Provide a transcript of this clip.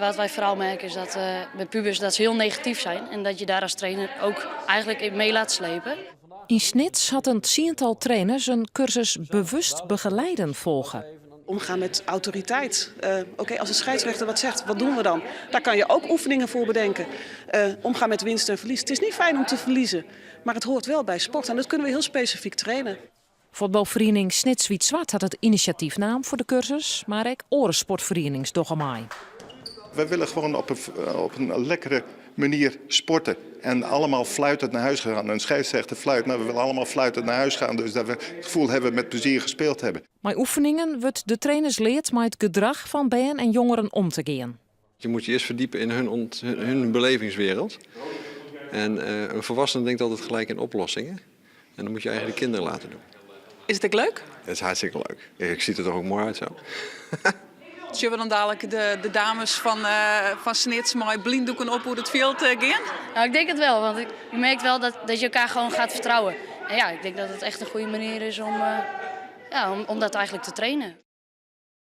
Wat wij vooral merken is dat bij pubers dat ze heel negatief zijn en dat je daar als trainer ook eigenlijk in mee laat slepen. Yn Snits hat in tsiental trainers in kursus bewust begeleiden folge. Omgaan met autoriteit. Oké, als de scheidsrechter wat zegt, wat doen we dan? Daar kan je ook oefeningen voor bedenken. Omgaan met winst en verlies. Het is niet fijn om te verliezen, maar het hoort wel bij sport. En dat kunnen we heel specifiek trainen. Fuotbalferiening Snits Wyt Swart hat it inisjatyf naam foar de kursus, mar ek oare sportferienings dogge mei. We willen gewoon op een lekkere manier sporten. En allemaal fluitend naar huis gaan. Een scheidsrechter fluit, maar we willen allemaal fluitend naar huis gaan. Dus dat we het gevoel hebben met plezier gespeeld hebben. Mei oefeningen wurdt de trainers leard mei it gedrach fan bern en jongeren om te gean. Je moet je eerst verdiepen in hun belevingswereld. En een volwassene denkt altijd gelijk in oplossingen. En dan moet je eigenlijk de kinderen laten doen. Is it ek leuk? Het is hartstikke leuk. Ik zie er toch ook mooi uit zo. Sjogge we dan dalik de dames fan Snits mei blyndoeken op oer it fjild gean? Nou, ik denk het wel, want je merkt wel dat je elkaar gewoon gaat vertrouwen. En ja, ik denk dat het echt een goede manier is om, ja, om dat eigenlijk te trainen.